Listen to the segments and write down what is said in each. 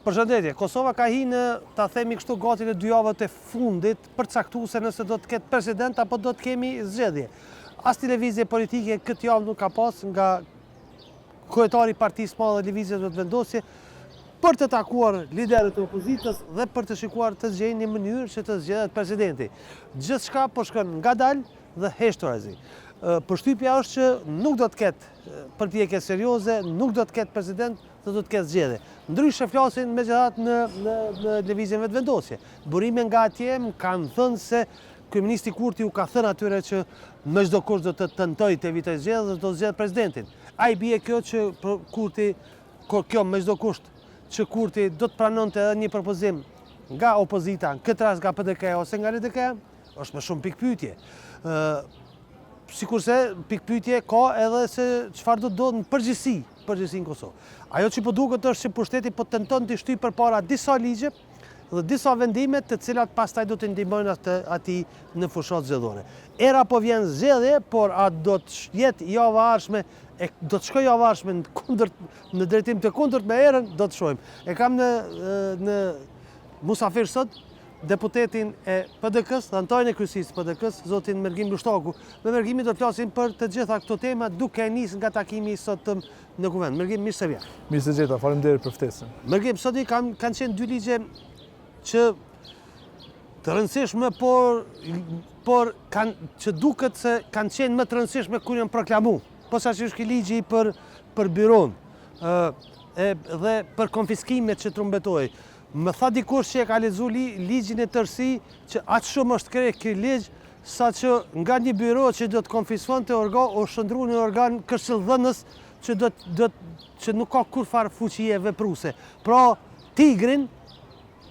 Përshëndetje, Kosova ka hi në, ta themi kështu, gati në dy javët e fundit përcaktuese nëse do të ketë president apo do të kemi zgjedhje. Asnjë lëvizje politike këtë javë nuk ka pas nga kryetari i partisë madhe Lëvizjes Vetëvendosje për të takuar liderët e opozitës dhe për të shikuar të gjejnë një mënyrë që të zgjedhet presidenti. Gjithçka po shkon ngadalë dhe heshturazi. Përshtypja është që nuk do të ketë përpjekje serioze, nuk do të ketë president dhe do të ketë zgjedhje. Ndryshe flasin megjithatë në në në lëvizjen Vetëvendosje. Burime nga atje më kanë thënë se kryeministri Kurti u ka thënë atyre që me çdo kusht do të tentojë të evitojë zgjedhjet dhe do të zgjedhë presidentin. A i bie kjo që Kurti kjo me çdo kusht që Kurti do të pranonte edhe një propozim nga opozita, në këtë rast nga PDK ose nga LDK, është me shumë pikëpyetje. Ë sikurse pikëpyetje ka edhe se çfarë do të ndodhë në përgjithësi, përgjithësi në Kosovë. Ajo që po duket është që pushteti po tenton të shtyjë përpara disa ligje dhe disa vendime të cilat pastaj do të ndihmojnë atë atij në fushatë zgjedhore. Era po vjen zgjedhje, por a do të jetë java e ardhshme e do të shkojë java e ardhshme në kundërt në drejtim të kundërt me erën, do të shohim. E kam në në musafir sot deputetin e PDK-së dhe anëtarin e kryesisë së PDK-së, zotin Mërgim Lushtaku. Me Mërgimin do të flasim për të gjitha këto tema duke e nisë nga takimi i sotëm në Kuvend. Mërgim, mirë se vjen. Mirë se gjeta, faleminderit për ftesën. Mërgim, sot i kanë kanë qenë dy ligje që të rëndësishme, por por kanë që duket se kanë qenë më të rëndësishme kur janë proklamu. Posaçërisht ky ligji për për byronë, ë e dhe për konfiskimet që trumbetohej. Më tha dikush që e ka lexu ligjin në tërësi që aq shumë është kre ky ligj sa që nga një byro që do të konfiskonte organ u shndërru në organ këshillëdhënës që do do që nuk ka kurrfarë fuqie vepruese. Pra, tigrin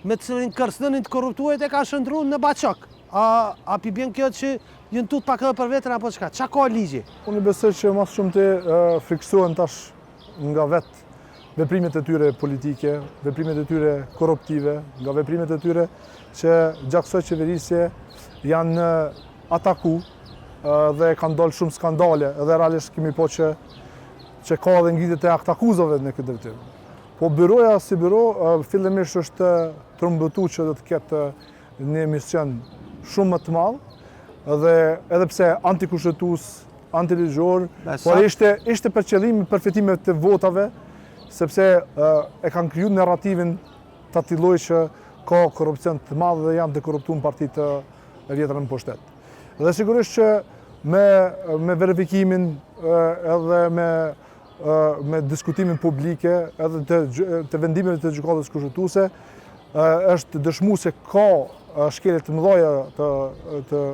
me të cilin kërcënonin të korruptuarit e ka shndërru në baçok. A a pi bjen kjo që janë tut pak edhe për veten apo çka? Çka ka ligji? Unë besoj që ma së shumti frikësohen tash nga vetë veprimet e tyre politike, veprimet e tyre korruptive, nga veprimet e tyre që gjatë kësaj qeverisje janë ataku dhe kanë dalë shumë skandale dhe realisht kemi pa që që ka edhe ngritje të aktakuzave në këtë drejtim. Po byroja si byro, fillimisht është trumbetu që do të ketë një mision shumë më të madh dhe edhe pse antikushtetues antiligjor, por ishte, ishte për qëllim përfitime të votave, sepse e kanë kriju narrativin të atij lloji që ka korrupsion të madh dhe janë të korruptuar partitë e vjetra në pushtet. Dhe sigurisht që me, me verifikimin edhe me, me diskutimin publike edhe të, të vendimeve të gjykatës kushtetuese, është dëshmu se ka shkelje të mëdha të, të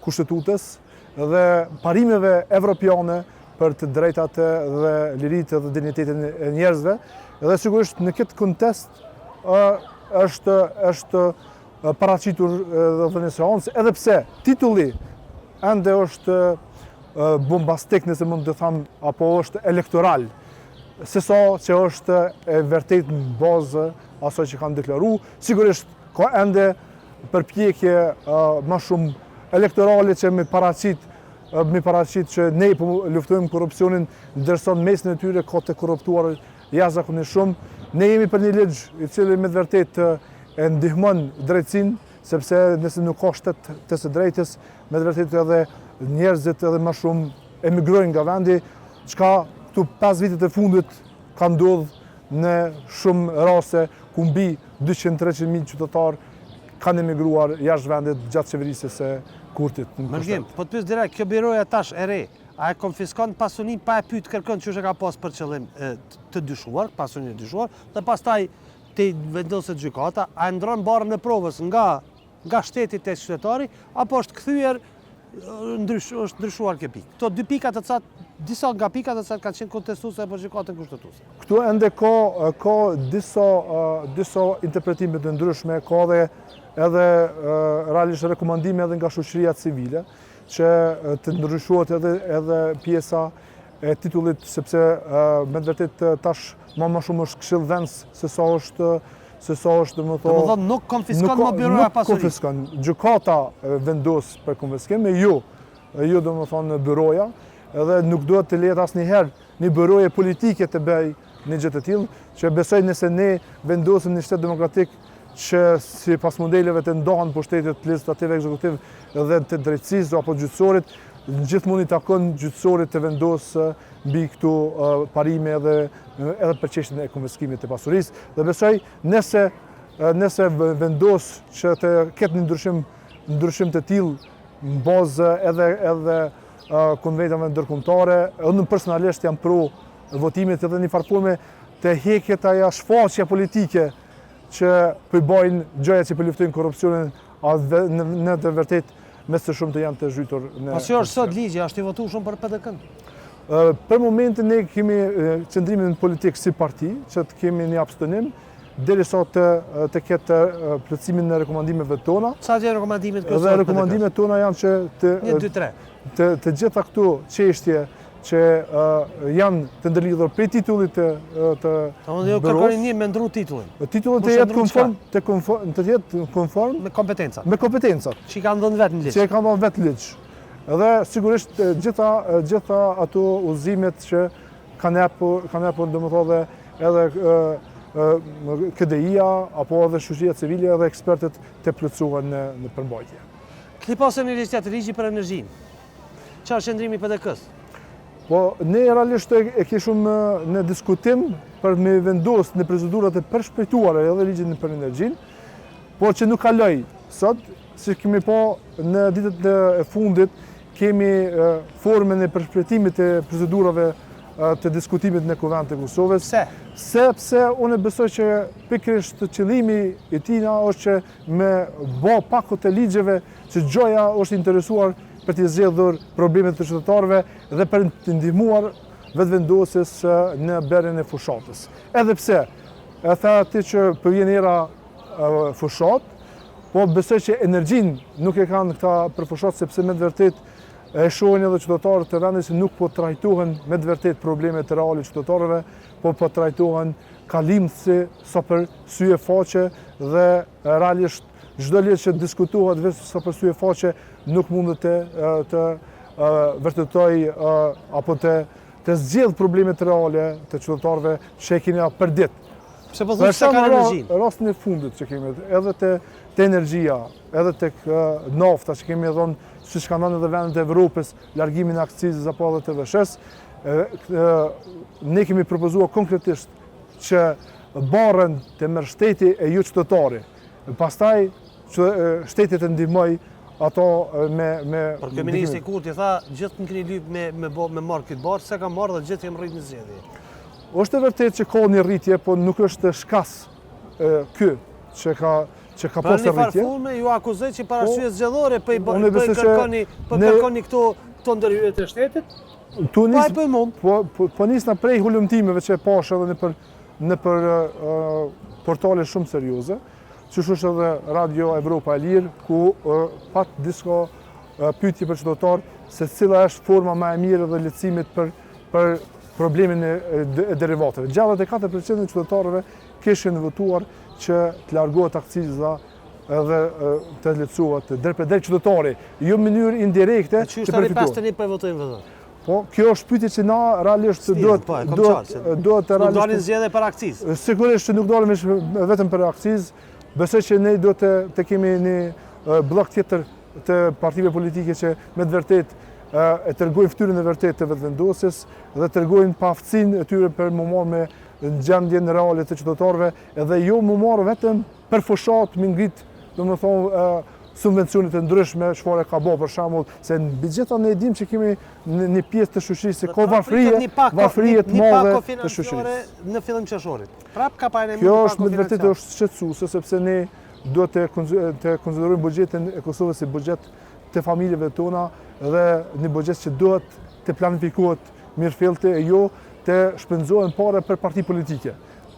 kushtetutës dhe parimeve evropiane për të drejtat dhe liritë dhe dinjitetin e njerëzve. Dhe sigurisht në këtë kontekst është është paraqitur dhe në seancë, edhe pse titulli ende është bombastik nëse mund të them apo është elektoral, se sa që është e vërtet në bazë asaj që kanë deklaru, sigurisht ka ende përpjekje më shumë elektorale që me paraqit me paraqit që ne po luftojmë korrupsionin, ndërsa në mesin e tyre ka të korruptuar jashtëzakonisht shumë. Ne jemi për një ligj i cili me të vërtetë e ndihmon drejtësinë, sepse nëse nuk ka shtet të së drejtës, me të vërtetë edhe njerëzit edhe më shumë emigrojnë nga vendi, çka këtu 5 vitet e fundit ka ndodhur në shumë raste ku mbi 200-300 mijë qytetarë kanë emigruar jashtë vendit gjatë qeverisjes së Kurtit në pushtet. Mërgim, po të pyes direkt, kjo byroja tash e re, a e konfiskon pasuninë pa e pyet kërkën qysh e ka pas për qëllim të dyshuar, pasuninë e dyshuar, dhe pastaj të vendoset gjykata, a e ndron barrën e provës nga nga shteti te qytetari, apo është kthyer ndrysh, është ndryshuar kjo pikë. Këto dy pika të cilat, disa nga pikat të cilat kanë qenë kontestuese për gjykatën kushtetuese. Këtu ende ka ka disa disa interpretime të ndryshme, ka edhe edhe realisht rekomandime edhe nga shoqëria civile që të ndryshohet edhe edhe pjesa e titullit sepse me të vërtetë tash më më shumë është këshillëdhënës se sa është se sa është, domethënë... Domethënë nuk konfiskon më byroja pasuri. Nuk konfiskon. Gjykata vendos për konfiskim, e jo, jo domethënë byroja, edhe nuk duhet të lehet asnjëherë një byroje politike të bëj një gjë të tillë, që besoj nëse ne vendosim një shtet demokratik që sipas modeleve të ndahen pushtetet legjislativ, ekzekutiv dhe të drejtësisë apo gjyqësorit, gjithmonë i takon gjyqësorit të vendosë mbi këto parime edhe edhe për çështjen e konfiskimit të pasurisë. Dhe besoj nëse nëse vendos që të ketë një ndryshim ndryshim të tillë në bazë edhe edhe konventave ndërkombëtare, unë personalisht jam pro votimit edhe një farë forme të heket ajo shfaqja politike që po i bajnë gjoja që po luftojnë korrupsionin, a në, në të vërtetë më së shumti janë të zhytur në... Po si është sot ligji, është i votueshëm për PDK-në? Për momentin ne kemi qëndrimin politik si parti, që të kemi një abstenim, derisa të, të ketë plotësimin e rekomandimeve tona. Sa janë rekomandimet kryesore? Dhe rekomandimet tona janë që të... 1, 2, 3. Të, të gjitha këto çështje që janë të ndërlidhur prej titullit të të Domethënë ju kërkoni një me ndru titullin. Titulli të jetë konform, të konform, të jetë konform me kompetencat. Me kompetencat. Që i kanë dhënë vetë në ligj. Që i kanë dhënë vetë në ligj. Dhe sigurisht gjitha gjitha ato udhëzimet që kanë japur, kanë japur domethënë edhe edhe KDI-ja apo edhe shoqëria civile edhe ekspertët të plotësohen në në përmbajtje. Keni pasur një ligj tjetër, ligji për energjinë. Çfarë është qëndrimi i PDK-së? Po, ne realisht e kishim në diskutim për me vendos në procedurat e përshpejtuara edhe ligjin për energjinë, por që nuk kaloi sot, si kemi pa në ditët e fundit, kemi formën e përshpejtimit të procedurave të diskutimit në Kuvend të Kosovës. Pse? Sepse unë besoj që pikërisht qëllimi i tina është që me bo pako të ligjeve që gjoja është interesuar për të zgjedhur problemet të qytetarëve dhe për të ndihmuar Vetëvendosjes në bërjen e fushatës. Edhe pse, e tha ti që po vjen era fushatë, po besoj që energjinë nuk e kanë këta për fushatë, sepse me të vërtetë e shohin edhe qytetarët e vendit se nuk po trajtohen me të vërtetë problemet reale qytetarëve, po po trajtohen kalimthi sa për sy e faqe dhe realisht çdo ligj që diskutohet veç sa për sy e faqe nuk mundet të të vërtetojë apo të të zgjidh problemet reale të qytetarëve që e kemi për ditë. Pse po thosh se ka energjinë? Rastin e fundit që kemi edhe te te energjia, edhe tek nafta që kemi dhënë, siç kanë dhënë edhe vendet e Evropës, largimin e akcizës apo edhe TVSH-së, ne kemi propozuar konkretisht që barrën të merr shteti e jo qytetari. Pastaj që shteti të ndihmoj ato me me Por kryeministri Kurti tha, gjithë më keni lyp me me bo, me marr këtë barrë, s'e kam marrë dhe gjithë jem rrit në zgjedhje. Është e vërtetë që ka një rritje, po nuk është shkas ky që ka që ka pasur rritje. Për një farë forme ju akuzoj që për po, arsye zgjedhore po i po kërkoni po kërkoni këto këto ndërhyrje të shtetit. Tu nis, po, po, po, po nisna prej hulumtimeve që e pashë edhe nëpër, nëpër portale shumë serioze, qysh është edhe Radio Evropa e Lirë, ku pat disa pyetje për qytetarë se cila është forma më e mirë dhe lehtësimit për, për problemin e, e derivateve. 64% e qytetarëve kishin votuar që të largohet akciza edhe të lehtësohet drejtpërdrejt qytetari, jo në mënyrë indirekte të përfitohet. Qysh tani 51 po e votojnë vetëm? Po, kjo është pyetje që na realisht duhet po, duhet duhet të realisht. Nuk dalin zgjedhje për akcizë. Sigurisht që nuk dalim vetëm për akcizë. Besoj që ne duhet të, të kemi një bllok tjetër të partive politike që me të vërtetë e tregojnë fytyrën e vërtetë të Vetëvendosjes dhe tregojnë paaftësinë e tyre për m'u marrë me gjendjen reale të qytetarëve edhe jo m'u marrë vetëm për fushatë me ngrit, domethonë, subvencionet e ndryshme, çfarë ka bo për shembull, se mbi gjitha ne e dim që kemi një pjesë të shoqërisë se ka varfëri, varfëri të madhe të shoqërisë. Në fillim qershorit. Prap ka pa Kjo është me të vërtetë është shqetësuese sepse ne duhet të të konsiderojmë buxhetin e Kosovës si buxhet të familjeve tona dhe një buxhet që duhet të planifikohet mirëfillti e jo të shpenzohen pare për parti politike,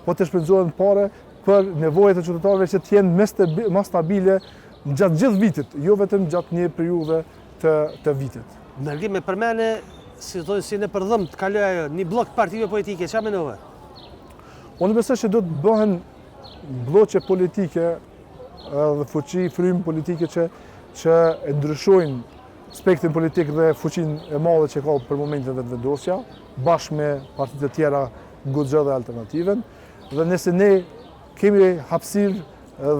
po të shpenzohen pare për nevojat e qytetarëve që të jenë më stabile gjatë gjithë vitit, jo vetëm gjatë një periudhe të, të vitit. Mërgim e përmene, si thonë, si nëpër dhëmbë të kaloj ajo, një bllok të partive politike, ça menove? Unë besoj që do të bëhen blloqe politike dhe fuqi, frymë politike që, që e ndryshojnë spektrin politik dhe fuqinë e madhe që ka për momentin Vetëvendosja, bashkë me partitë e tjera. Guxo dhe Alternativën, dhe nëse ne kemi hapësirë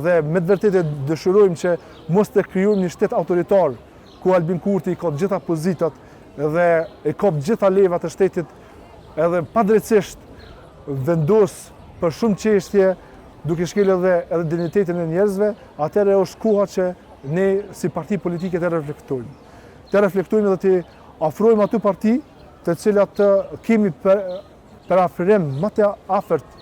dhe me të vërtetë dëshirojmë që mos të krijojmë një shtet autoritar, ku Albin Kurti i ka të gjitha pozitat dhe i kap gjitha levat e shtetit edhe padrejtësisht vendos për shumë çështje duke shkelë edhe edhe dinjitetin e njerëzve, atëherë është koha që ne si parti politike të reflektojmë. Të reflektojmë dhe të afrojmë ato parti të cilat kemi për, përafrim më të afërt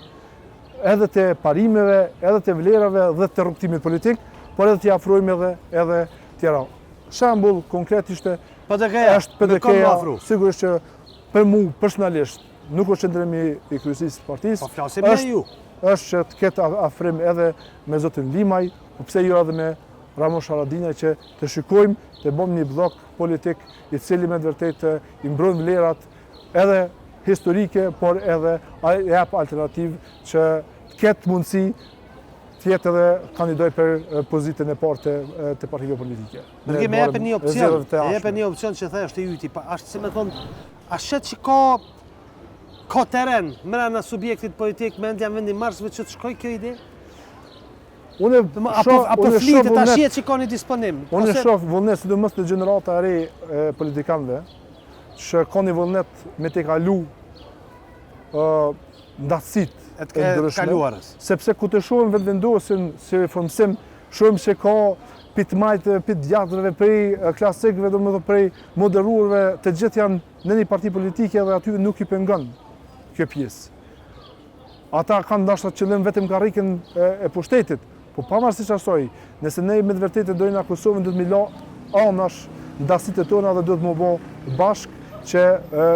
edhe të parimeve, edhe të vlerave dhe të rrugëtimit politik, por edhe t'i afrojmë edhe edhe tjera. Shembull konkret ishte PDK-ja, është PDK-ja, sigurisht që për mu personalisht nuk është qëndrimi i kryesisë së partisë. Po flasim me ju. Është që të ketë afrim edhe me zotin Limaj, po pse jo edhe me Ramush Haradinaj që të shikojmë të bëjmë një bllok politik i cili me të vërtetë i mbron vlerat edhe historike, por edhe jep alternativë që të ketë mundësi të jetë edhe kandidoj për pozitën e parë të, të partive politike. Mërgim, e jepe një opcion, e jepe një opcion që the është i yti, pa, është si me thonë, a sheh që ka, ka teren mrena subjektit politik, mendja vendimmarrësve që të shkoj kjo ide? Unë apo apo flitet tash që ka një disponim. Unë ose... shoh vullnet sidomos te gjenerata e re e politikanëve që ka një vullnet me tejkalu ë ndasitë e të kaluarës. Sepse kur të shohim Vetëvendosjen si formësim, shohim se ka pi të majtëve, pi të djathtëve, prej klasikëve, domethënë prej moderuarve, të gjithë janë në një parti politike dhe aty nuk i pengon kjo pjesë. Ata kanë ndoshta qëllim vetëm karriken e, e pushtetit, po pavarësisht asaj, nëse ne me të vërtetë dojna Kosovën, duhet me la anash ndasitë tona dhe duhet me bo bashkë që e,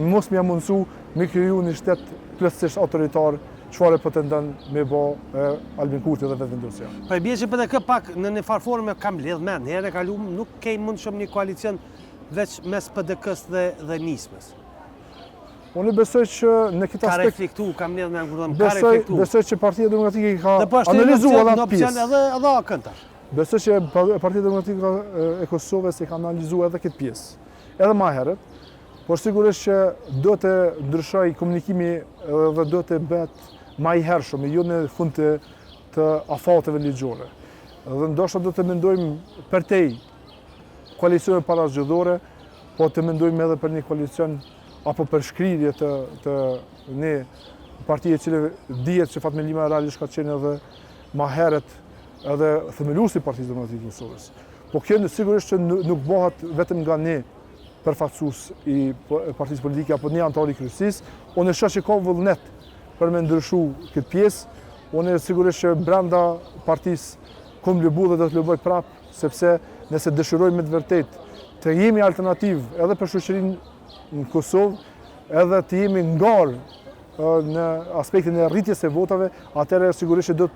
mos me ia mundësu me kriju një shtet plotësisht autoritar, çfarë po tenton me bo e, Albin Kurti dhe Vetëvendosja. Po e bie që PDK pak në një farë forme ka mbledh mend, herën e kaluar nuk ke mundshëm një koalicion veç mes PDK-s dhe dhe Nismës. Unë besoj që në këtë aspekt... Ka reflektu, ka mbledh me angurdhëm, ka reflektu. Besoj që Partia Demokratike ka po analizu edhe atë pjesë. Edhe, edhe AAK-në tash. Besoj që Partia Demokratike e Kosovës e ka analizu edhe këtë pjesë. Edhe ma herët, por sigurisht që do të ndryshoj komunikimi dhe do të bëhet ma i hershëm, jo në fund të, të afateve ligjore. Dhe ndoshta do të mendojmë përtej koalicioneve parazgjedhore, po të mendojmë edhe për një koalicion apo për shkrirje të, të një partie e cila dihet që Fatmir Limaj realisht ka qenë edhe ma herët edhe themeluesi i Partisë Demokratike të Kosovës. Po kjo në sigurisht që nuk bëhet vetëm nga një përfaqësues i partisë politike apo një anëtar i kryesisë, unë shoh që ka vullnet për me ndryshu këtë pjesë, unë sigurisht që brenda partisë kom lobu dhe do të loboj prapë sepse nëse dëshirojmë me të vërtetë të jemi alternativë edhe për shoqërinë në Kosovë, edhe të jemi në garë në aspektin e rritjes së votave, atëherë sigurisht që do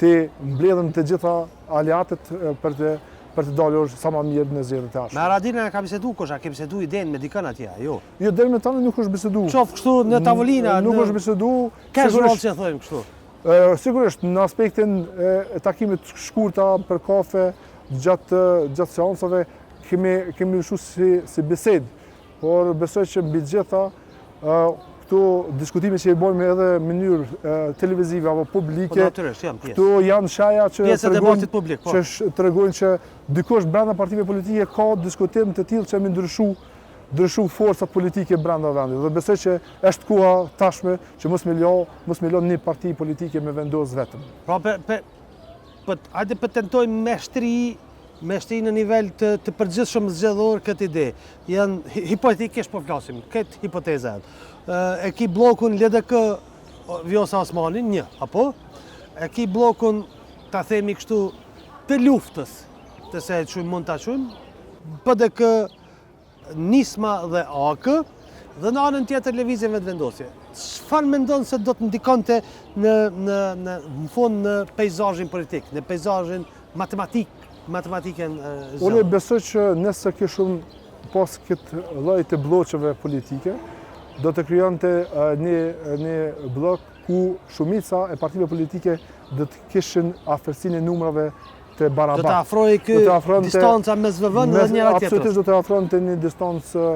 të mbledhim të gjitha aleatët për të për të dalur sa më mirë në zgjedhjet e ardhshme. Me Haradinajn a ka bisedu kush, a ke bisedu idenë me dikën atje, jo? Jo, deri më tani nuk është bisedu. Qoftë kështu në tavolina, nuk është bisedu. Casual që thojmë kështu. Sigurisht, në aspektin e takimit të shkurta për kafe gjatë gjatë seancave kemi kemi lëshu si si bisedë, por besoj që mbi të gjitha këto diskutime që i bëjmë edhe në mënyrë televizive apo publike, po, natyrisht, janë pjesë. Këto janë shenja që tregojnë publik, po. që tregojnë që dikush brenda partive politike ka diskutim të tillë që me ndryshu ndryshu forcat politike brenda vendit dhe besoj që është koha tashmë që mos me lo, mos me lo një parti politike me vendos vetëm. Pra, pe, pe, po, hajde po tentojmë me shtri, me shtri në nivel të, të përgjithshëm zgjedhor këtë ide. Janë, hipotetikisht po flasim, këtë hipoteza janë. E ki bllokun LDK Vjosa Osmanin, një, apo? E ki bllokun, ta themi kështu, të luftës, të se e qujmë, mund ta qujmë, PDK Nisma dhe AAK, dhe në anën tjetër Lëvizjen Vetëvendosje. Çfarë mendon se do të ndikonte në në në në fund në peizazhin politik, në peizazhin matematik, matematikën zgjedhore? Unë besoj që nëse kishim pas këtë lloj të blloqeve politike, do të krijonte një një bllok ku shumica e partive politike do të kishin afërsinë e numrave të barabartë. Do të afrohej ky distanca mes VV-në dhe njëra tjetrës. Absolutisht do të afronte një distancë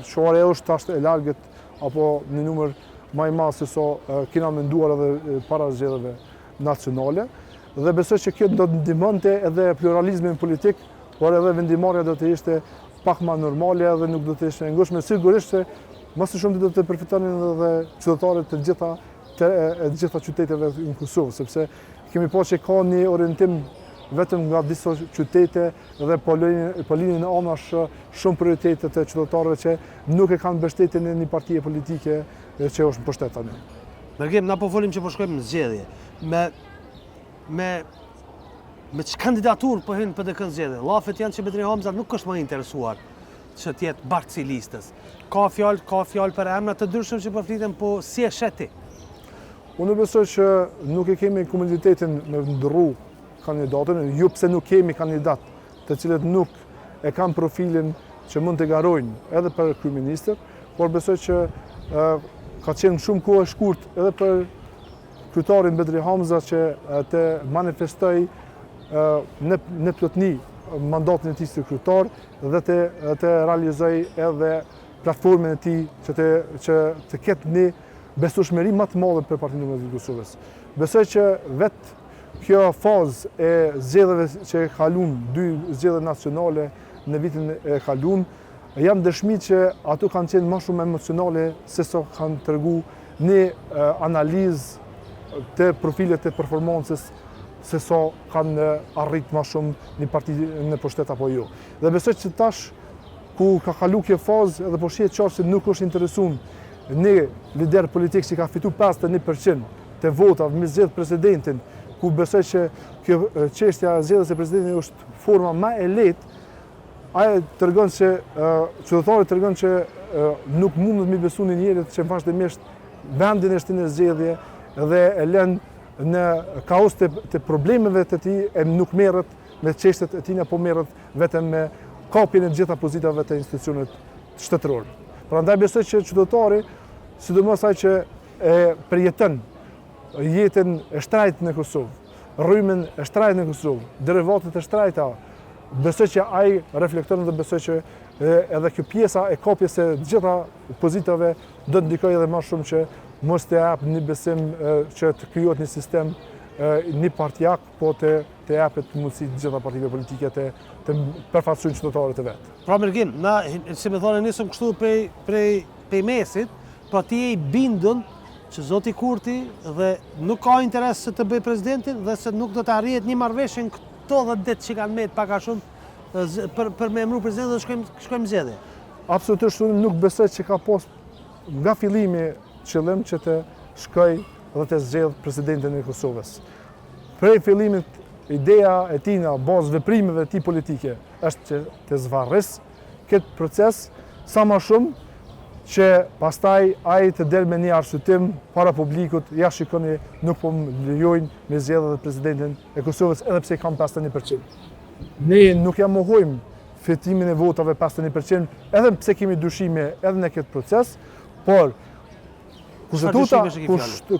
që ajo është tash e largët apo një numër. ma i madh se sa kena menduar edhe para zgjedhjeve nacionale dhe besoj që kjo do të ndihmonte edhe pluralizmin politik, por edhe vendimmarrja do të ishte pak ma normale edhe nuk do të ishte e ngutshme. Sigurisht se më së shumti do të përfitonin edhe qytetarët të gjitha të e gjitha qyteteve në Kosovë, sepse kemi pa që ka një orientim vetëm nga disa qytete dhe po po linin anash shumë prioritete të qytetarëve që nuk e kanë mbështetjen e një partie politike që është në pushtet tani. Mërgim, na po folim që po shkojmë në zgjedhje. Me me me ç'kandidaturë po hyn PDK në zgjedhje? Llafet janë që Bedri Hamza nuk është më i interesuar që të jetë bartës i listës. Ka fjalë, ka fjalë për emra të ndryshëm që po fliten, po si e sheh ti? Unë besoj që nuk e kemi komoditetin me ndërru kandidatin, jo pse nuk kemi kandidat të cilët nuk e kanë profilin që mund të garojnë edhe për kryeministër, por besoj që ka qenë shumë kohë e shkurt edhe për kryetarin Bedri Hamza që të manifestojë në, në plotni mandatin e tij si kryetar dhe të, të realizojë edhe platformën e tij që të, që të ketë një besueshmëri më të madhe për Partinë Demokratike të Kosovës. Besoj që vetë Kjo fazë e zgjedhjeve që e kalum, dy zgjedhje nacionale në vitin e kalum, janë dëshmi që ato kanë qenë ma shumë emocionale se sa kanë tregu një analizë të profilit të performancës se sa kanë arrit ma shumë një parti në pushtet apo jo. Dhe besoj që tash ku ka kalu kjo fazë edhe po shihet qartë se nuk është interesum një lider politik që ka fitu 51% të votave me zgjedh presidentin, ku besoj që kjo çështja e zgjedhjes së presidentit është forma më e lehtë, ajo tregon se qytetari tregon që nuk mundet me i besu një njerit që vazhdimisht vendin e shtin në zgjedhje dhe e lën në kaos të, të problemeve të tij e nuk merret me çështjet e tina, po merret vetëm me kapjen e të gjitha pozitave të institucionit shtetëror. Prandaj besoj që qytetari, sidomos ai që e përjeton jetën e shtrajtë në Kosovë, rrymën e shtrajtë në Kosovë, derivatet e shtrajta, besoj që ai reflekton dhe besoj që edhe kjo pjesa e kapjes së gjitha pozitave do të ndikojë edhe ma shumë që mos të jap një besim që të krijohet një sistem njëpartiak, po të të jepet mundësi të gjitha partive politike të të përfaqësojnë qytetarët e vet. Pra Mërgim, na si me thonë nisëm kështu prej prej prej mesit, Pra ti je i bindun që zoti Kurti dhe nuk ka interes se të bëjë presidentin dhe se nuk do të arrihet një marrëveshje në këto 10 ditë që kanë met pak a shumë për për me emru presidentin dhe shkojmë shkojmë zgjedhje. Absolutisht unë nuk besoj që ka pas nga fillimi qëllim që të shkoj dhe të zgjedh presidentin e Kosovës. Prej fillimit ideja e tij në bazë veprimeve të tij politike është që të zvarris këtë proces sa ma shumë që pastaj ai të del me një arsyetim para publikut, ja shikoni nuk po më lejojnë me zgjedhë edhe presidentin e Kosovës edhe pse i kam 51%. Ne nuk ja mohojmë fitimin e votave 51%, edhe pse kemi dyshime edhe në këtë proces, por Kushtetuta,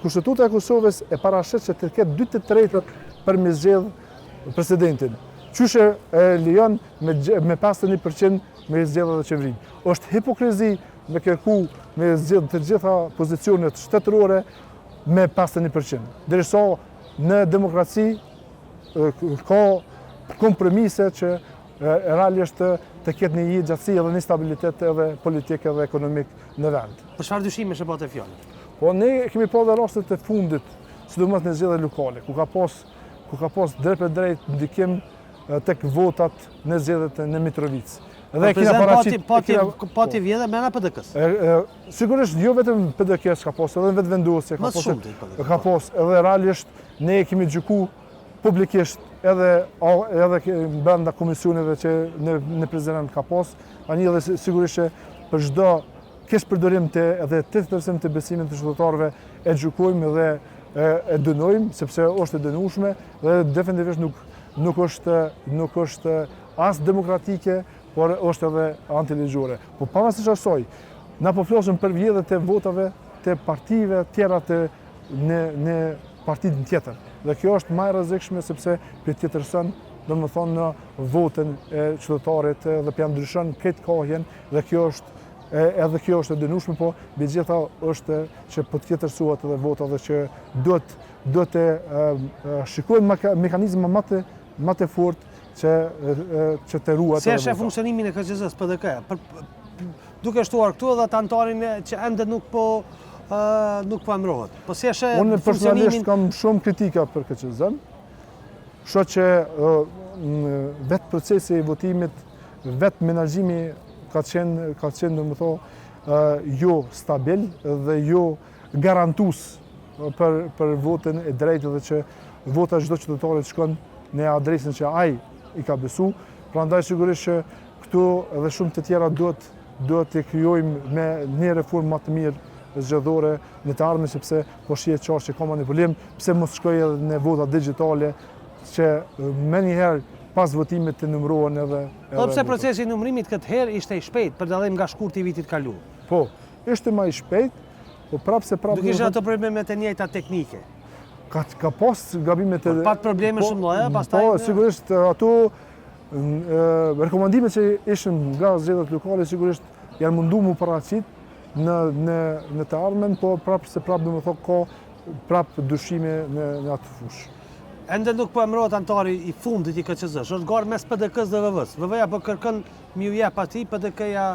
Kushtetuta e Kosovës e parasheh që të ketë 2 të tretat për me zgjedh presidentin. Qysh e lejon me, me 51% me zgjedh edhe qeverinë. Është hipokrizi me kërku me zgjedh të gjitha pozicionet shtetërore me 51%. Derisa në demokraci ka kompromise që realisht të ketë një jetëgjatësi edhe një stabilitet edhe politik edhe ekonomik në vend. Për çfarë dyshimesh e pate fjalën? Po ne kemi pa dhe rastet e fundit, sidomos në zgjedhjet lokale, ku ka pas ku ka pas drejtpërdrejt ndikim tek votat në zgjedhjet në Mitrovicë. Dhe po, kena paraqit pati pati pati po. vjedhje mrena PDK-s. Sigurisht jo vetëm PDK-s ka pas edhe Vetëvendosje ka pas. Ka pas edhe realisht ne kemi gjyku publikisht edhe edhe brenda komisioneve që në në Prizren ka pas, tani edhe sigurisht që për çdo keqpërdorim të edhe tjetërsim të besimit të qytetarëve e gjykojmë dhe e, e dënojmë sepse është e dënueshme dhe definitivisht nuk nuk është nuk është as demokratike, por është edhe antiligjore. Po pavarësisht asaj, na po flasim për vjedhje të votave të partive tjera të në në partinë tjetër. Dhe kjo është ma e rrezikshme sepse po tjetërson, domethënë, votën e qytetarit dhe po ja ndryshon këtë kahjen dhe kjo është Edhe kjo është e dënueshme, po mbi të gjitha është që po të tjetërsohet edhe vota dhe që duhet duhet të shikojmë mekanizma më të më të fortë që që të ruhet Si e sheh funksionimin e KQZ-së, PDK-ja? Për, duke shtuar këtu edhe atë anëtarin që ende nuk po nuk po emërohet. Po si e sheh funksionimin? Unë personalisht kam shumë kritika për KQZ-n. Shoh që vetë procesi i votimit, vetë menaxhimi ka qenë, ka qenë domethonë, jo stabil dhe jo garantues për, për votën e drejtë dhe që vota e çdo qytetari të shkon në adresën që ai i ka besu. Prandaj sigurisht që këtu edhe shumë të tjera duhet duhet të krijojmë me një reformë më të mirë zgjedhore në të ardhmen sepse po shihet qartë që ka manipulim, pse mos shkojë edhe në vota digjitale që menjëherë pas votimit të numërohen edhe edhe Po pse procesi i numërimit këtë herë ishte i shpejtë për dallim nga shkurti i vitit kaluar? Po, ishte më i shpejtë, po prapë se prapë Nuk ishin ato problemet e njëjta teknike. Ka ka pas gabime të po, Pat probleme po, shumë lloje, pastaj Po, sigurisht ato rekomandimet që ishin nga zgjedhjet lokale sigurisht janë mundu mu paraqit në në në të ardhmen, po prapë se prapë domethonë ka prapë dyshime në në atë fushë. Ende nuk po emërohet anëtari i fundit i KQZ-së. Është garë mes PDK-së dhe VV-së. VV-ja po kërkon me ju jep atij, PDK-ja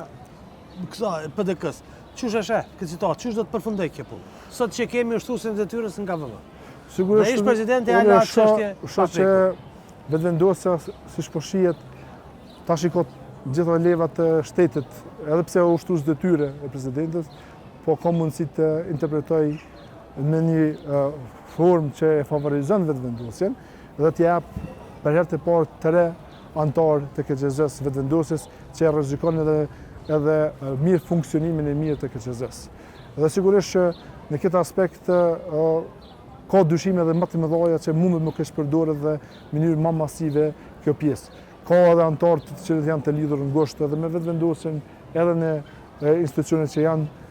kësaj PDK-së. Qysh e sheh këtë situatë? Qysh do të përfundojë kjo punë? Sot që kemi ushtruesin e detyrës nga VV. Sigurisht. Dhe ish presidenti hala çështje. Shoh që Vetëvendosja siç po shihet tash i ka gjitha levat e shtetit, edhe pse është ushtrues detyre e presidentit, po ka mundësi të interpretojë në një formë që e favorizon Vetëvendosjen dhe të jap për herë të parë tre anëtarë të KQZ-së Vetëvendosjes që e rrezikon edhe edhe mirë funksionimin e mirë të KQZ-së. Dhe sigurisht që në këtë aspekt ka dyshime edhe më të mëdha që mundet me keqpërdoret dhe në mënyrë më masive kjo pjesë. Ka edhe anëtarë të cilët janë të lidhur ngushtë edhe me Vetëvendosjen, edhe në institucionet që janë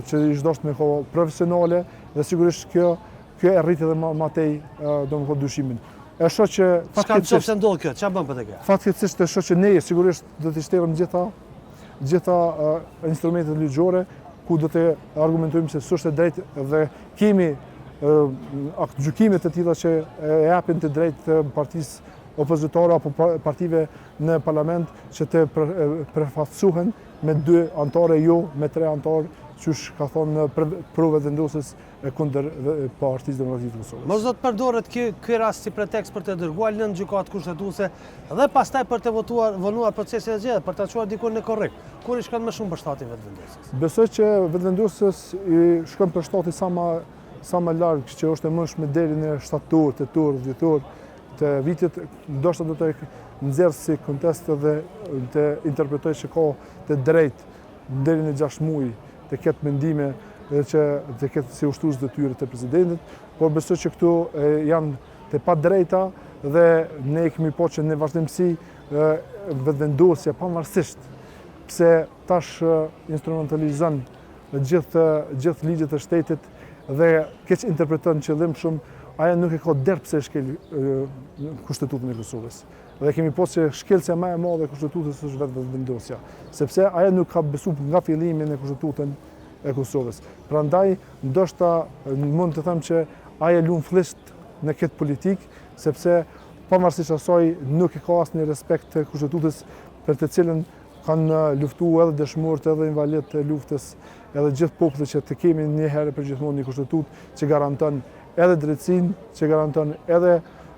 që ish dashtë me konë profesionale dhe sigurisht kjo kjo e rrit edhe më tej domethënë dyshimin. E shoh që fatkeqësisht Çka ndodh kjo? Çka bën PDK? Fatkeqësisht e shoh që ne sigurisht do t'i shterëm gjitha gjitha instrumentet ligjore ku do të argumentojmë se s'është e drejtë dhe kemi aktgjykime të tilla që e japin të drejtë partisë opozitare apo partive në parlament që të përfaqësohen me dy anëtarë jo me tre anëtarë, qysh ka thonë pro Vetëvendosjes e kundër Partisë Demokratike të Kosovës. Mos do të përdoret ky ky rast si pretekst për të dërguar në gjykatë kushtetuese dhe pastaj për të votuar vonuar procesin e zgjedhjeve, për ta çuar diku në korrik. Kur i shkon më shumë për shtati Vetëvendosjes? Besoj që Vetëvendosjes i shkon për shtati sa ma sa më larg që është e mundshme deri në shtator, tetor, dhjetor të vitit, ndoshta do të nxjerrë si kontest dhe të interpretojë që ka të drejtë deri në 6 muaj të ketë mendime dhe që të ketë si ushtrues detyre të presidentit, por besoj që këto janë të padrejta dhe ne kemi pa që në vazhdimësi Vetëvendosja pavarësisht pse tash instrumentalizon gjithë gjithë ligjet e shtetit dhe keqinterpreton qëllimshëm, ajo nuk e ka dert pse e shkel Kushtetutën e Kosovës. Dhe kemi pa që shkelësja më e madhe e Kushtetutës është vetë Vetëvendosja, sepse ajo nuk ka besu nga fillimi në Kushtetutën e Kosovës. Prandaj, ndoshta mund të them që ajo lun flliqt në këtë politikë, sepse pavarësisht asaj nuk e ka asnjë respekt të Kushtetutës për të cilën kanë luftu edhe dëshmorët edhe invalidët e luftës, edhe gjithë populli që të kemi një herë për gjithmonë një kushtetutë që garanton edhe drejtësinë, që garanton edhe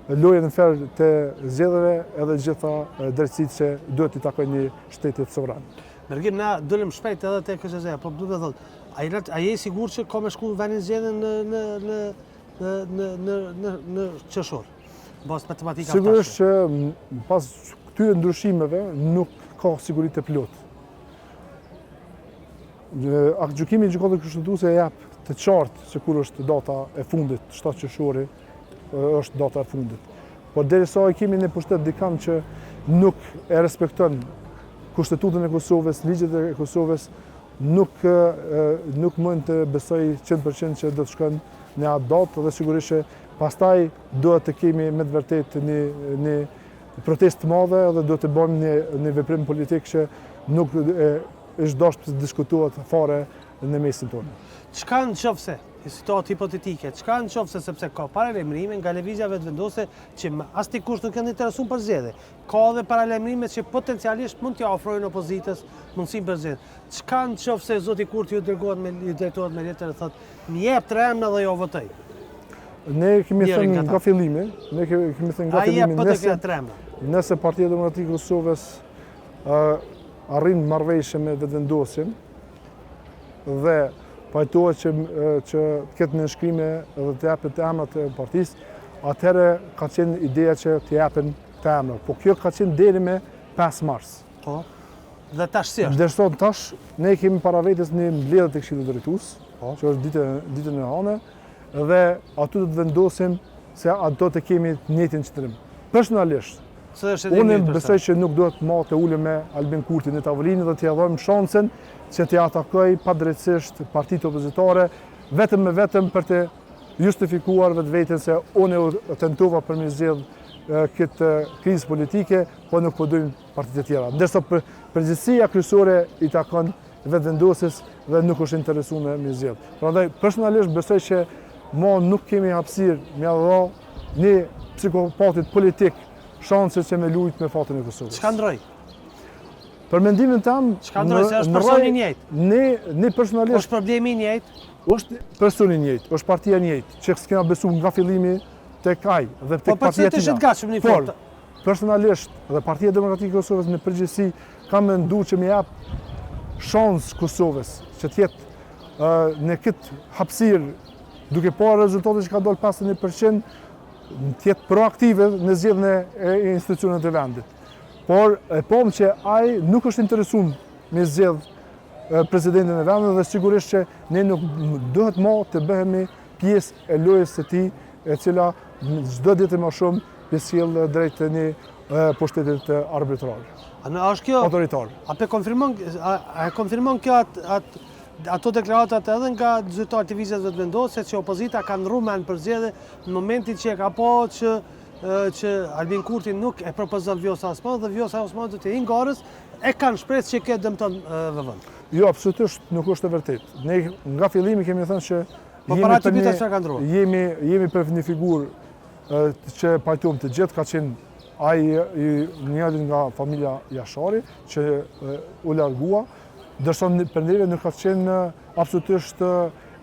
lojën fer të zgjedhjeve, edhe gjitha drejtësitë që duhet t'i takojnë një shtetit sovran. Mërgim, na dolëm shpejt edhe te KQZ, po du të thotë, a je a je i sigurt që ka me shku vendi zgjedhje në në në në në në në në qershor? Bazë matematika Sigurisht që pas këtyre ndryshimeve nuk ka siguri të plotë. Aktgjykimi i Gjykatës Kushtetuese e jep të qartë se kur është data e fundit, 7 qershori është data e fundit. Por derisa e kemi në pushtet dikan që nuk e respekton Kushtetutën e Kosovës, ligjet e Kosovës, nuk nuk mund të besoj 100% që do të shkon në atë datë dhe sigurisht që pastaj duhet të kemi me të vërtetë një një protestë të madhe dhe duhet të bëjmë një një veprim politik që nuk e. është dashtë të diskutohet fare në mesin tonë. Çka në qoftë se, një situatë hipotetike, çka në qoftë se sepse ka paralajmërime nga Lëvizja Vetëvendosje që me asnjë kusht nuk janë interesuar për zgjedhje. Ka edhe paralajmërime që potencialisht mund t'ia ofrojnë opozitës mundësinë për zgjedhje. Çka në qoftë se zoti Kurti ju dërgohet me ju drejtohet me letër dhe thotë, "Më jep tre emra dhe jo votoj." Ne kemi thënë nga fillimi, ne kemi thënë nga fillimi nëse tre emra. Nëse Partia Demokratike e Kosovës arrin marrëveshje me Vetëvendosjen dhe pajtohet që që të ketë nënshkrime dhe të jepet emrat e partisë, atëherë ka qenë ideja që të jepen këta emra. Po kjo ka qenë deri me 5 mars. Po. Dhe tash si është? Ndërsa tash ne kemi para vetes një mbledhje të Këshillit Drejtues, po. që është ditën ditën e hane, dhe aty do të vendosim se a do të kemi të njëjtin qëndrim. Personalisht, unë besoj që nuk duhet ma të ulem me Albin Kurtin në tavolinë dhe t'ia dhojmë shansin që t'i atakojë padrejtësisht partitë opozitare vetëm e vetëm për të justifikuar vetveten se unë e tentova për me zgjidh këtë krizë politike, po nuk po dojnë partitë e tjera. Ndërsa përgjegjësia kryesore i takon Vetëvendosjes dhe nuk është interesu me me zgjidh. Prandaj personalisht besoj që ma nuk kemi hapësirë me ia dha një psikopatit politik shanse që me lujt me fatin e Kosovës. Çka ndrroi? Për mendimin tem, Çka ndrroi se është personi i njëjtë? Ne ne personalisht është problemi i njëjtë? Është personi i njëjtë, është partia e njëjtë, që s'kena besu nga fillimi tek ai dhe tek po, po, partia e tina. Por, Personalisht dhe Partia Demokratike e Kosovës në përgjithësi ka mendu që me jap shans Kosovës që të jetë në këtë hapësirë duke parë rezultatet që ka dalë 51% të jetë proaktive në zgjedhjen e institucioneve të vendit. Por e pamë që ai nuk është interesuar me zgjedh presidentin e vendit dhe sigurisht që ne nuk duhet ma të bëhemi pjesë e lojës së tij e cila çdo ditë më shumë po sjell drejt një pushtetit arbitrar. A në është kjo autoritar. A pe konfirmon a, a e konfirmon kjo at, at ato deklaratat edhe nga zyrtarët e Lëvizjes Vetëvendosje që opozita ka ndrru mend për zgjedhje në momentin që e ka pa që që Albin Kurti nuk e propozon Vjosa Osmani dhe Vjosa Osmani do të hyjë garës, e kanë shpresë që kjo dëmton VV-n. Jo, absolutisht nuk është e vërtetë. Ne nga fillimi kemi thënë që po jemi për një, ka ndrruar. Jemi jemi për një figurë që pajtohem të gjithë, ka qenë ai i njëri nga familja Jashari, që u largua, ndërsa për neve nuk ka qenë absolutisht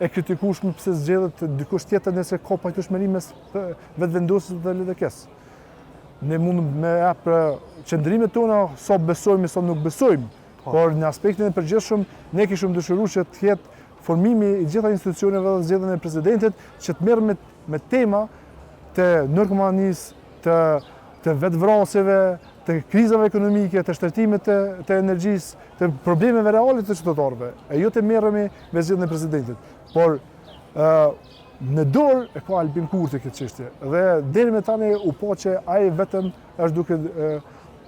e kritikueshme pse zgjedhet dikush tjetër nëse ka pajtueshmëri mes Vetëvendosjes dhe LDK-së. Ne mund me jap qëndrimet tona, sa besojmë e sa nuk besojmë, po. por në aspektin e përgjithshëm ne kishim dëshiru që të jetë formimi i gjitha institucioneve dhe zgjedhjen e presidentit që të merremi me tema të narkomanisë, të, të vetëvrasjeve, të krizave ekonomike, të shtrenjtimit të, të energjisë, të problemeve reale të qytetarëve, e jo të merremi me zgjedhjen e presidentit. Por ë në dorë e ka Albin Kurti këtë çështje dhe deri më tani u pa që ai vetëm është duke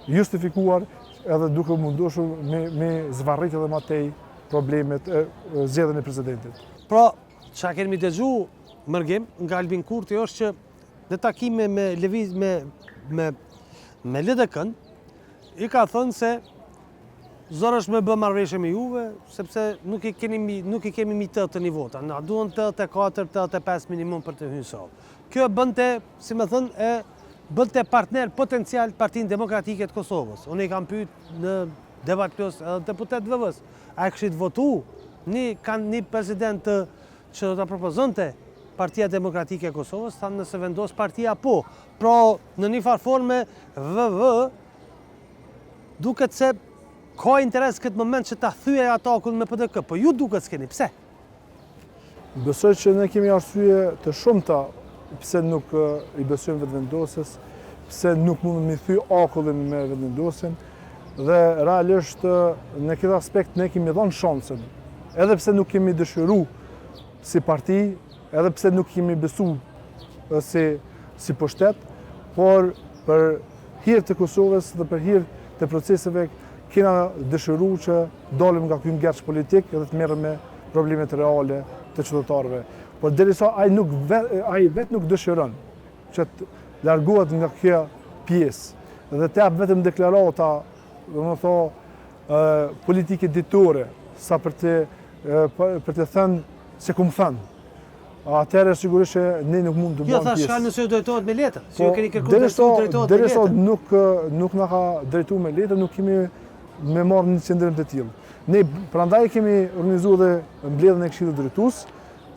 justifikuar edhe duke mundohur me me zvarrit edhe më tej problemet e zgjedhjen e presidentit. Pra, çka kemi dëgju Mërgim nga Albin Kurti është që në takime me lëviz me me me LDK-n i ka thënë se zor është me bë marrëveshje me juve sepse nuk i keni nuk i kemi mbi 81 vota. Na duhen 84, 85 minimum për të hyrë në sallë. Kjo e bënte, si me thënë, e bënte partner potencial Partinë Demokratike të Kosovës. Unë i kam pyet në Debat Plus edhe deputet VV-s, a e kishit votu një, kanë një president të që do ta propozonte Partia Demokratike e Kosovës, thanë nëse vendos partia po. Pra, në një farë forme, VV duket se ka interes këtë moment që ta thyej atë akull me PDK, po ju duket s'keni, pse? Besoj që ne kemi arsye të shumta pse nuk i besojmë Vetëvendosjes, pse nuk mundemi me thy akullin me Vetëvendosjen, dhe realisht në këtë aspekt ne kemi dhënë shansën, edhe pse nuk kemi dëshiru si parti, edhe pse nuk kemi besu si, si pushtet, por për hir të Kosovës dhe për hir të proceseve kena dëshiru që dalim nga ky ngërç politik dhe të merrem me problemet reale të qytetarëve. Por derisa ai nuk ai vetë nuk dëshiron që të largohet nga kjo pjesë dhe të jap vetëm deklarata, domethënë. politike ditore, sa për të, për të thënë se kum thënë. Atëherë sigurisht që ne nuk mund të jo, bëjmë pjesë. Jo, tha nëse ju drejtohet me letër, si ju po, keni kërkuar të drejtohet me letër. Derisa nuk nuk na ka drejtuar me letër, nuk kemi me marrë një qëndrim të tillë. Ne prandaj kemi organizuar edhe mbledhjen e Këshillit Drejtues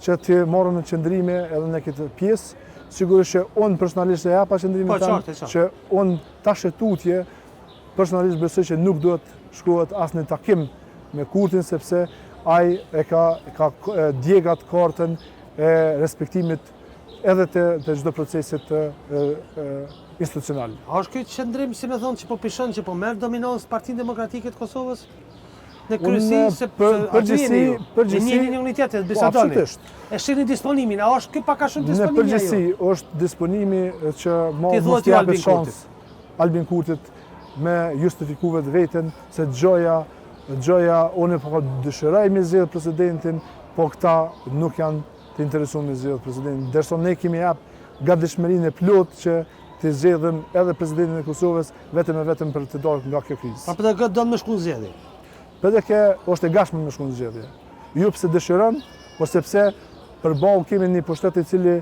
që të marrim qëndrime edhe në këtë pjesë. Sigurisht që unë personalisht e japa qëndrimin po, tim që unë tash e tutje personalisht besoj që nuk duhet shkohet as në takim me Kurtin sepse ai e ka ka djeg atë kartën e respektimit edhe të të çdo procesi të institucional. A është ky qëndrim, si me thonë, që po pishon, që po merr dominancë Partinë Demokratike të Kosovës? Në kryesi, se për, përgjithësi, përgjithësi, një një unitet, e po, bisedoni. E shihni disponimin, a është ky pak a shumë disponimi Në përgjithësi, është disponimi që ma mos t'i japet shans Albin Kurtit me justifiku vetveten se gjoja, gjoja unë po dëshiroj me zgjedh presidentin, po këta nuk janë të interesuar me zgjedh presidentin. Ndërsa ne kemi jap gatishmërinë e plotë që të zgjedhim edhe presidentin e Kosovës vetëm e vetëm për të dalë nga kjo krizë. Pra PDK don me shku në zgjedhje? PDK është e gatshme me shku në zgjedhje. Jo pse dëshiron, por sepse përballë kemi një pushtet i cili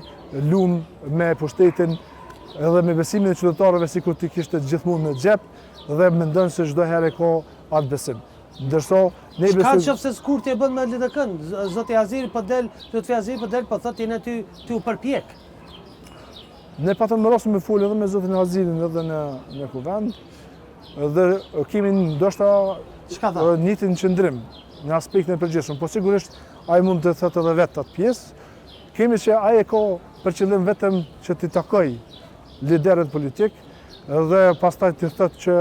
lun me pushtetin edhe me besimin e qytetarëve sikur t'i kishte gjithmonë në xhep dhe mendon se çdo herë e ka atë besim. Ndërsa ne besojmë Çka qoftë se Kurti e bën me LDK-n, zoti Haziri po del, Lutfi Haziri po del, po thotë jeni aty tu u përpjek. Ne patëm rastin me fol edhe me zotin Hazirin edhe në në kuvend dhe kemi ndoshta Çka tha? Njëjtin qëndrim në aspektin e përgjithshëm, po sigurisht ai mund të thotë edhe vetë atë pjesë. Kemi që ai e ka për qëllim vetëm që t'i takoj liderët politik dhe pastaj të thotë që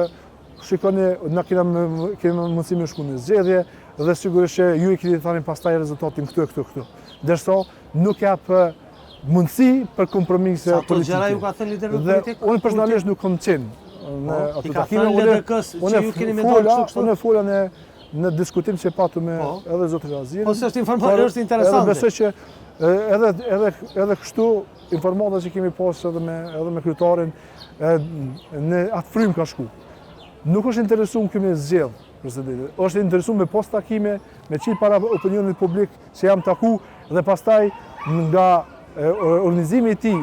shikoni na kena kemi mundësi me shku në zgjedhje dhe sigurisht që ju i keni thënë pastaj rezultatin këtu e këtu e këtu. Ndërsa nuk jap mundësi për kompromise politike. Sa gjëra ju ka thënë liderëve politik? Unë personalisht nuk kam qenë në po, ato takime. Unë ju keni menduar kështu kështu. Unë fola në në diskutim që patëm me po. edhe zotin Haziri. Po se është informatë, është interesante. Edhe besoj që edhe edhe edhe kështu informata që kemi pas edhe me edhe me kryetarin në atë frymë ka shku. Nuk është interesuar ky me zgjedh presidentin. Është interesuar me pas takime, me qit para opinionit publik se jam taku dhe pastaj nga organizimi i tij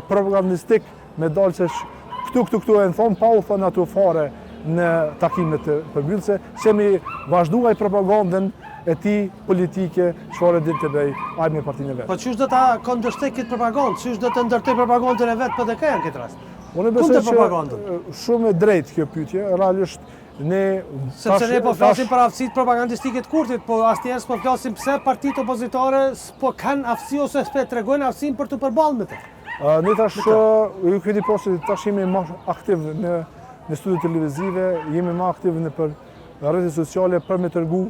propagandistik me dalë se këtu, këtu, këtu e në thonë, pa u thënë ato fare në takimet përmbyllëse, se me vazhdu ai propagandën e tij politike, çfarë din të bëj ai me partinë e vet. Po qysh do ta kundërshtoj këtë propagandë, qysh do të ndërtoj propagandën e vet PDK-ja në këtë rast? Unë besoj që shumë e drejtë kjo pyetje, realisht Ne Sepse ne po flasim për aftësitë propagandistike të Kurtit, po asnjëherë s'po flasim pse partitë opozitare s'po kanë aftësi ose s'po tregojnë aftësinë për t'u përballë me të. Ne tash ju keni pa se tash jemi më aktiv në në studio televizive, jemi më aktiv nëpër rrjetet sociale për me tregu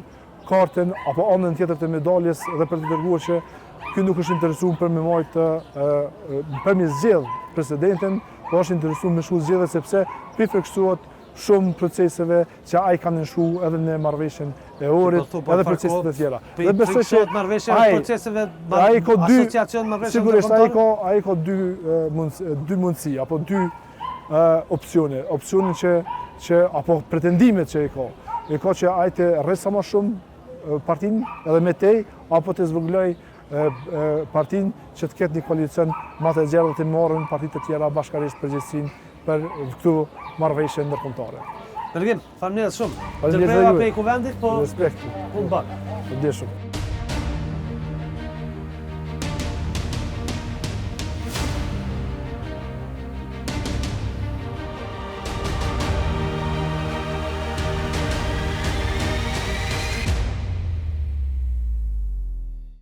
kartën apo anën tjetër të medaljes dhe për të treguar që ky nuk është interesuar për me majt për me zgjedh presidentin, po është interesuar me shku zgjedhje sepse pi frikësohet shumë proceseve që ai ka nënshkru edhe në marrëveshjen e Ohrit, po edhe proceset e tjera. Dhe besoj që ai proceseve ai ka dy sigurisht ai ka ai ka dy mundësi, dy mundësi apo dy opsione, opsionin që që apo pretendimet që i ka. I ka që ai të rrisë sa më shumë partinë edhe më tej apo të zvogëloj partinë që të ketë një koalicion më të gjerë dhe të marrin partitë e tjera bashkarisht përgjegjësinë për këto marrëveshje ndërkombëtare. Mërgim, faleminderit shumë. Faleminderit prej kuvendit, po Respekt. Punë mbarë. Faleminderit shumë.